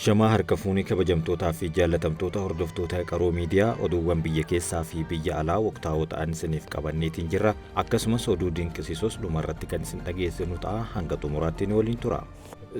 Ashamaa harka fuunee kabajamtootaa fi jaallatamtoota hordoftoota Qaroo Miidiyaa, oduuwwan biyya keessaa fi biyya alaa waqtaa'oo ta'an isiniif qabanneetiin jirra. Akkasumas oduu dinqisiisos dhumarratti kan isin dhageessinu ta'a, hanga xumuraatti ni waliin tura.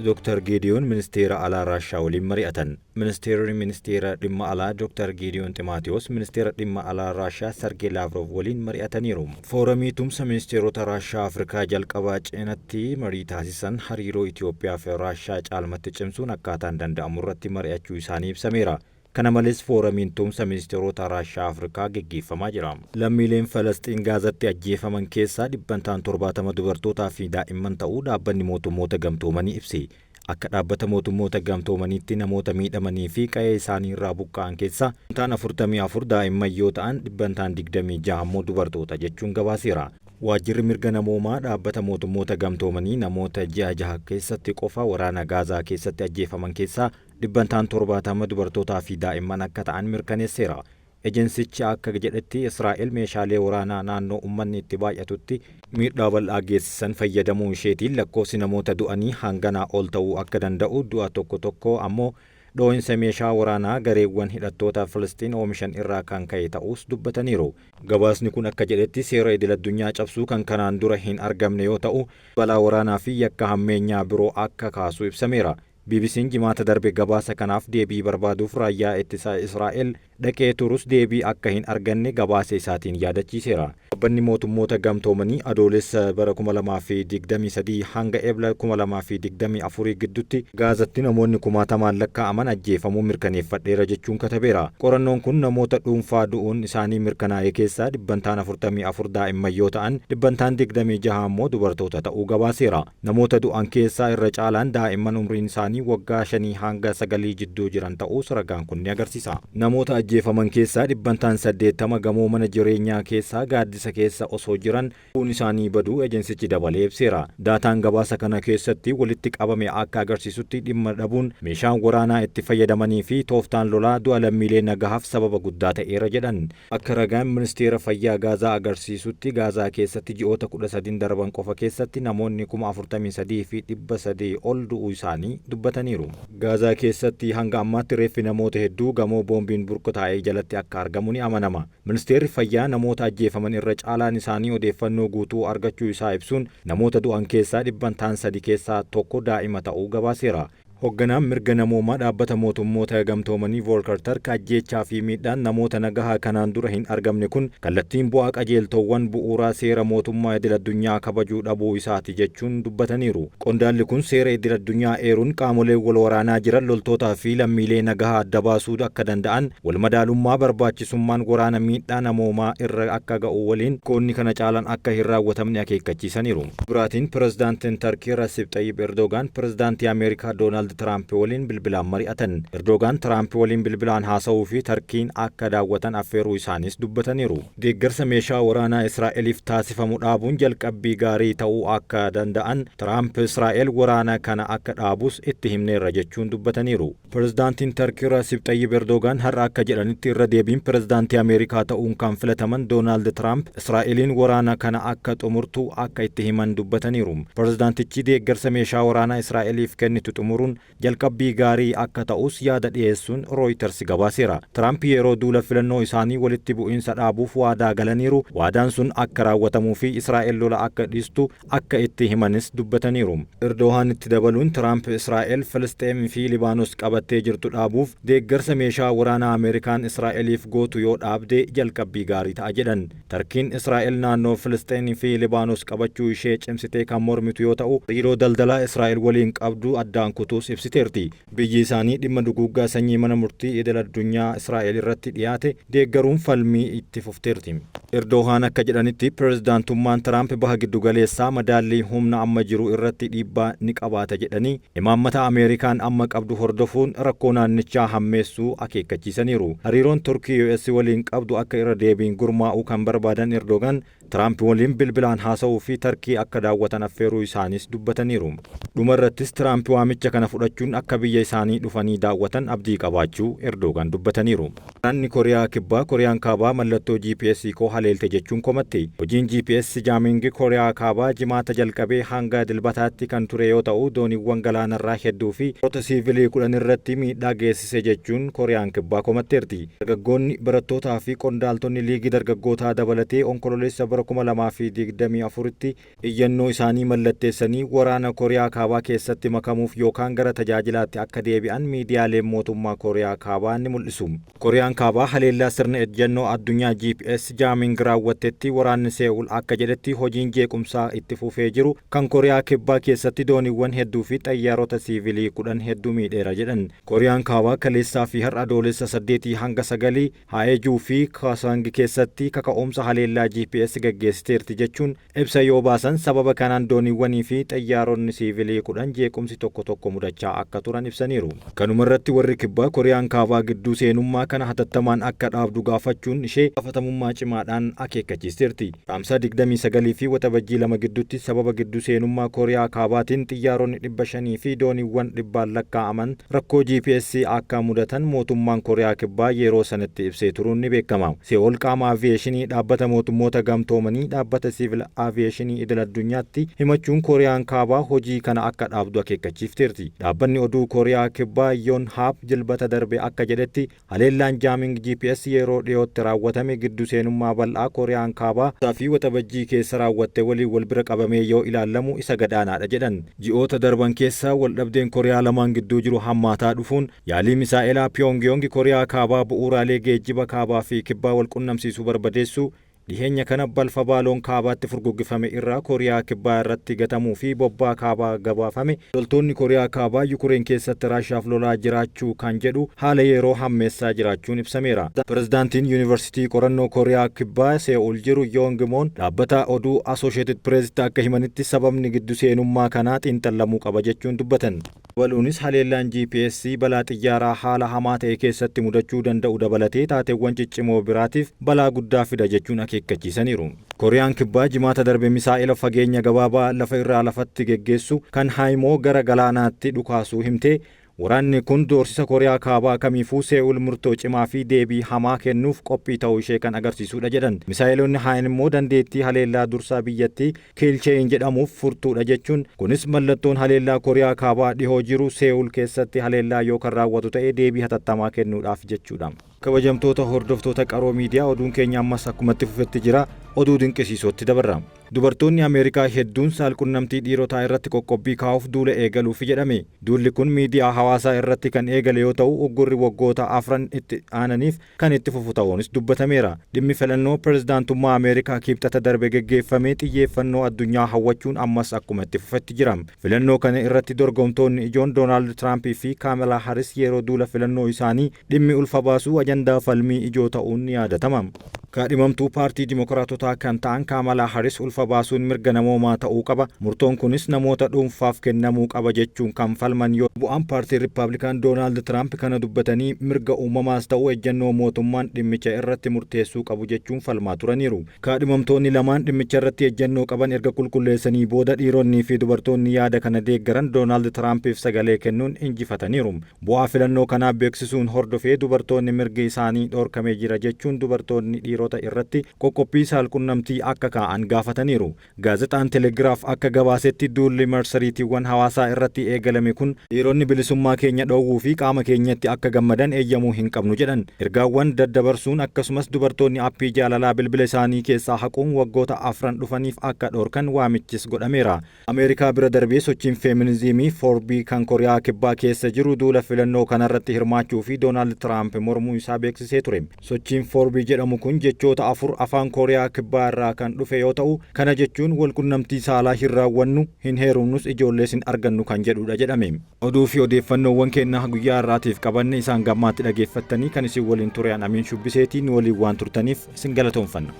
Dr. Geediyoon ministeera alaa Raashaa waliin mari'atan. Ministeerri ministeera dhimma alaa Dr. Geediyoon Ximaatiyoos ministeera dhimma alaa Raashaa Sargee Laavrov waliin mari'ataniiru. Fooramii tumsa ministeerota Raashaa Afrikaa jalqabaa cinatti marii taasisan hariiroo Itoophiyaa fi Raashaa caalmatti cimsuun akkaataan danda'amu irratti mari'achuu isaanii ibsameera. Kana malees fooramiin tumsa ministeerota Raashaa Afrikaa geggeeffamaa jira. Lammiileen Falasxiin Gaazatti ajjeefaman keessaa dhibbantaan 70 dubartootaa fi daa'imman ta'uu Dhaabbanni Mootummoota Gamtoomanii ibse. Akka Dhaabbata Mootummoota Gamtoomaniitti namoota miidhamanii fi qa'ee isaanii irraa buqqa'an keessaa dhibbantaan 44 daa'imman yoo ta'an dhibbantaan 26 ammoo dubartoota jechuun gabaaseera. Waajjirri mirga namoomaa Dhaabbata Mootummoota Gamtoomanii namoota ji'a jaha keessatti qofa waraana Gaazaa keessatti ajjeefaman keessaa dhibbantaan 70 dubartootaa fi daa'imman akka ta'an mirkaneesseera. Ejensichi akka jedhetti Israa'el meeshaalee waraanaa naannoo uummanni itti baay'atutti miidhaa bal'aa geessisan fayyadamuu isheetiin lakkoofsi namoota du'anii hanganaa ol ta'uu akka danda'u, du'a tokko tokko ammoo dhoo'insa meeshaa waraanaa gareewwan hidhattoota Filisxiin oomishan irraa kan ka'e ta'uus dubbataniiru. Gabaasni kun akka jedhetti seera idil-addunyaa cabsuu kan kanaan dura hin argamne yoo ta'u, balaa waraanaa fi yakka hammeenyaa biroo akka kaasu ibsameera. BBC'n Jimaata darbe gabaasa kanaaf deebii barbaaduuf raayyaa ittisa Israa'el dhaqee turus deebii akka hin arganne gabaasa isaatiin yaadachiiseera. Dhaabbanni Mootummoota Gamtoomanii Adoolessa bara 2023 hanga Ebla 2024 gidduutti Gaazatti namoonni kumaatamaan lakkaa'aman ajjeefamuu mirkaneeffadheera jechuun katabeera. Qorannoon kun namoota dhuunfaa du'uun isaanii mirkanaa'e keessaa dhibbantaan 44 daa'imman yoo ta'an dhibbantaan 26 ammoo dubartoota ta'uu gabaaseera. Namoota du'an keessaa irra caalaan daa'imman umriin isaanii waggaa 5 hanga 9 jidduu jiran ta'uus ragaan kun ni agarsiisa. Namoota ajjeefaman keessaa dhibbantaan 80 gamoo mana jireenyaa keessaa gaaddisa keessa osoo jiran lubbuun isaanii baduu ejensichi dabalee ibseera. Daataan gabaasa kana keessatti walitti qabame akka agarsiisutti dhimma dhabuun, meeshaan waraanaa itti fayyadamanii fi tooftaan lolaa du'a lammiilee nagahaaf sababa guddaa ta'eera jedhan. Akka ragaan Ministeera Fayyaa Gaazaa agarsiisutti Gaazaa keessatti ji'oota 13n darban qofa keessatti namoonni 43,300 ol du'uu isaanii dubbataniiru. Gaazaa keessatti hanga ammaatti reeffi namoota hedduu gamoo boombiin burkutaa'e jalatti akka argamu ni amanama. Ministeerri Fayyaa namoota ajjeefaman irra caalaan isaanii odeeffannoo guutuu argachuu isaa ibsuun namoota du'an keessaa dhibbantaan sadi keessaa tokko daa'ima ta'uu gabaaseera. Hogganaan mirga namoomaa Dhaabbata Mootummoota Gamtoomanii Voolkar Tark ajjeechaa fi miidhaan namoota nagahaa kanaan dura hin argamne kun kallattiin bu'aa qajeeltoowwan bu'uuraa seera mootummaa idil-addunyaa kabajuu dhabuu isaati jechuun dubbataniiru. Qondaalli kun seera idil-addunyaa eeruun qaamoleen wal waraanaa jiran loltootaa fi lammiilee nagahaa adda baasuu akka danda'an, wal madaalummaa barbaachisummaan waraana miidhaa namoomaa irra akka ga'u waliin qoonni kana caalan akka hin raawwatamne akeekkachiisaniiru. Biraatiin Pirezidaantiin Tarkii Rasiib Xayyib Erdogaan Pirezidaantii Ameerikaa Doonaald Tiraamp waliin bilbilaan mari'atan. Erdogaan Tiraamp waliin bilbilaan haasa'uu fi Tarkiin akka daawwatan affeeruu isaaniis dubbataniiru. Deeggarsa meeshaa waraanaa Israa'eliif taasifamu dhaabuun jalqabbii gaarii ta'uu akka danda'an, Tiraamp Israa'el waraana kana akka dhaabus itti himneerra jechuun dubbataniiru. Pirezidaantiin Tarkii Rasiib Xayyib Erdogaan har'a akka jedhanitti irra deebiin pirezidaantii Ameerikaa ta'uun kan filataman Doonaald Tiraamp Israa'eliin waraana kana akka xumurtu akka itti himan dubbataniiru. Pirezidaantichi deeggarsa meeshaa waraanaa Israa'eliif kennitu xumuruun jalqabbii gaarii akka ta'us yaada dhiyeessuun Rooyiters gabaaseera. Tiraamp yeroo duula filannoo isaanii walitti bu'iinsa dhaabuuf waadaa galaniiru. Waadaan sun akka raawwatamuu fi Israa'el lola akka dhiistu akka itti himanis dubbataniiru. Erdohaan itti dabaluun Tiraamp Israa'el Filisxeem fi Libaanos qabattee jirtu dhaabuuf deeggarsa meeshaa waraanaa Ameerikaan Israa'eliif gootu yoo dhaabde jalqabbii gaarii ta'a jedhan. Tarkiin Israa'el naannoo Filisxeen fi Libaanos qabachuu ishee cimsitee kan mormitu yoo ta'u, hariiroo daldalaa Israa'el waliin qabdu addaan kutuus ibsiteerti. Biyyi isaanii dhimma duguuggaa sanyii mana murtii idil-addunyaa Israa'el irratti dhiyaate deeggaruun falmii itti fufteerti. Erdohaan akka jedhanitti pirezidaantummaan Tiraamp Baha Giddugaleessaa madaallii humna amma jiru irratti dhiibbaa ni qabaata jedhanii, imaammata Ameerikaan amma qabdu hordofuun rakkoo naannichaa hammeessuu akeekkachiisaniiru. Hariiroon Turkii US waliin qabdu akka irra deebiin gurmaa'u kan barbaadan Erdogan, Tiraamp waliin bilbilaan haasa'uu fi Tarkii akka daawwatan affeeruu isaanis dubbataniiru. Dhuma irrattis Tiraamp waamicha kana fudhachuun akka biyya isaanii dhufanii daawwatan abdii qabaachuu Erdoogan dubbataniiru. Waraanni Kooriyaa Kibbaa Kooriyaan Kaabaa mallattoo GPS koo haleelte jechuun komatte. Hojiin GPS jamming Kooriyaa Kaabaa Jimaata jalqabee hanga Dilbataatti kan ture yoo ta'u, dooniiwwan galaanarraa hedduu fi roota siivilii 10 irratti miidhaa geessise jechuun Kooriyaan Kibbaa komatteerti. Dargaggoonni, barattootaa fi qondaaltonni liigii dargaggootaa dabalatee Onkololeessa bara 2024tti iyyannoo isaanii mallatteessanii waraana Kooriyaa Kaabaa keessatti makamuuf yookaan gara tajaajilaatti akka deebi'an miidiyaaleen mootummaa Kooriyaa Kaabaa ni mul'isu. Kooriyaan Kaabaa haleellaa sirna ejjennoo addunyaa GPS jamming raawwattetti. Waraanni See'ul akka jedhetti, hojiin jeequmsaa itti fufee jiru kan Kooriyaa Kibbaa keessatti dooniiwwan hedduu fi xayyaarota siivilii 10 hedduu miidheera jedhan. Kooriyaan Kaabaa kaleessaa fi har'a Adoolessa 8 hanga 9 Haejuu fi Kaasang keessatti kaka'umsa haleellaa GPS gaggeessiteerti jechuun ibsa yoo baasan, sababa kanaan dooniiwwanii fi xayyaaronni siivilii 10 jeequmsi tokko tokko mudachaa akka turan ibsaniiru. Kanuma irratti warri Kibbaa Kooriyaan Kaabaa gidduu seenummaa kana hatattamaan akka dhaabdu gaafachuun ishee gaafatamummaa cimaadhaan akeekkachiisteerti. Caamsaa 29 fi Waxabajjii 2 gidduutti sababa gidduu seenummaa Kooriyaa Kaabaatiin xiyyaaronni 500 fi dooniiwwan dhibbaan lakkaa'aman rakkoo GPS akka mudatan mootummaan Kooriyaa Kibbaa yeroo sanatti ibsee turuun ni beekama. Se'ool qaama aviyeeshinii Dhaabbata Mootummoota Gamtoomanii, Dhaabbata Siivil Aviyeeshinii Idil Addunyaatti himachuun Kooriyaan Kaabaa hojii kana akka dhaabdu akeekkachiifteerti. Dhaabbanni oduu Kooriyaa Kibbaa Yonhap Jilbata darbe akka jedhetti, haleellaan jamming GPS yeroo dhiyootti raawwatame giddu seenummaa bal'aa Kooriyaan Kaabaa fi Waxabajjii keessa raawwatte waliin wal bira qabamee yoo ilaalamu isa gadaanaadha jedhan. Ji'oota darban keessa waldhabdeen Kooriyaa lamaan gidduu jiru hammaataa dhufuun yaalii misaa'elaa Pyongyong Kooriyaa Kaabaa bu'uuraalee geejjiba kaabaa fi kibbaa wal qunnamsiisuu barbadeessuu, dhiheenya kana balfa baaloon kaabaatti furguggifame irraa Kooriyaa Kibbaa irratti gatamuu fi bobbaa kaabaa gabaafame, loltoonni Kooriyaa Kaabaa Yukureen keessatti Raashaaf lolaa jiraachuu kan jedhu haala yeroo hammeessaa jiraachuun ibsameera. Pirezidaantiin Yuunivarsiitii Qorannoo Kooriyaa Kibbaa See'ul jiru Yoongimoon dhaabbata oduu Associated Press akka himanitti, sababni giddu seenummaa kanaa xiinxallamuu qaba jechuun dubbatan. Dabaluunis haleellaan GPS balaa xiyyaaraa haala hamaa ta'e keessatti mudachuu danda'u dabalatee taateewwan ciccimoo biraatiif balaa guddaa fida jechuun akeekkachiisaniiru. Kooriyaan Kibbaa Jimaata darbe misaa'ila fageenya gabaabaa lafa irraa lafatti geggeessu kan Haayimoo gara galaanaatti dhukaasuu himtee, waraanni kun doorsisa Kooriyaa Kaabaa kamiifuu See'ul murtoo cimaa fi deebii hamaa kennuuf qophii ta'uu ishee kan agarsiisudha jedhan. Misaa'ilonni Haayin immoo dandeettii haleellaa dursaa biyyattii kill chain jedhamuuf furtuudha jechuun, kunis mallattoon haleellaa Kooriyaa Kaabaa dhihoo jiru See'ul keessatti haleellaa yoo kan raawwatu ta'e deebii hatattamaa kennuudhaaf jechuudha. Kabajamtoota hordoftoota Qaroo Miidiyaa, oduun keenya ammas akkumatti fufetti jira. Oduu dinqisiisootti dabarra. Dubartoonni Ameerikaa hedduun saalqunnamtii dhiirotaa irratti qoqqobbii kaa'uuf duula eegaluufi jedhame. Duulli kun miidiyaa hawaasaa irratti kan eegale yoo ta'u, uggurri waggoota 4 itti aananiif kan itti fufu ta'uunis dubbatameera. Dhimmi filannoo pirezidaantummaa Ameerikaa Kibxata darbe geggeeffamee xiyyeeffannoo addunyaa hawwachuun ammas akkuma itti fufetti jira. Filannoo kana irratti dorgomtoonni ijoon Doonaald Tiraampii fi Kaamelaa Haris yeroo duula filannoo isaanii dhimmi ulfa baasuu ajandaa falmii ijoo ta'uun ni yaadatama. Kaadhimamtuu paartii Dimokiraatotaa kan ta'an Kaamalaa Haris ulfa baasuun mirga namoomaa ta'uu qaba, murtoon kunis namoota dhuunfaaf kennamuu qaba jechuun kan falman yoo bu'aan paartii Riippaabilikaan Doonaald Tiraamp kana dubbatanii mirga uumamaas ta'uu ejjennoo mootummaan dhimmicha irratti murteessuu qabu jechuun falmaa turaniiru. Kaadhimamtoonni lamaan dhimmicha irratti ejjennoo qaban erga qulqulleessanii booda, dhiironnii fi dubartoonni yaada kana deeggaran Doonaald Tiraampiif sagalee kennuun injifataniiru. Bu'aa filannoo kanaa beeksisuun hordofee dubartoonni mirgi isaanii dhorkamee jira jechuun dubartoonni dhiirota irratti qoqqobbii saalqunnamtii akka kaa'an gaafataniiru. Gaazexaan Telegiraaf akka gabaasetti, duulli marsariitiiwwan hawaasaa irratti eegalame kun dhiironni bilisummaa keenya dhoowwuu fi qaama keenyatti akka gammadan eeyyamuu hin qabnu jedhan. Ergaawwan daddabarsuun, akkasumas dubartoonni appii jaalalaa bilbila isaanii keessaa haquun waggoota 4 dhufaniif akka dhorkan waamichis godhameera. Ameerikaa bira darbee sochiin feeminiziimii 4B kan Kooriyaa Kibbaa keessa jiru duula filannoo kanarratti hirmaachuu fi Doonaald Tiraamp mormuu isaa beeksisee ture. Sochiin 4B jedhamu kun jechoota afur afaan Kooriyaa Kibbaa irraa kan dhufe yoo ta'u, kana jechuun walqunnamtii saalaa hin raawwannu, hin heerumnus, ijoollees hin argannu kan jedhudha jedhame. Oduu fi odeeffannoowwan keenya guyyaa har'aatiif qabanne isaan gammaatti dhageeffattanii kan isin waliin ture an Amiin Shubbiseetiin waliin waan turtaniif isin galatoomfanna.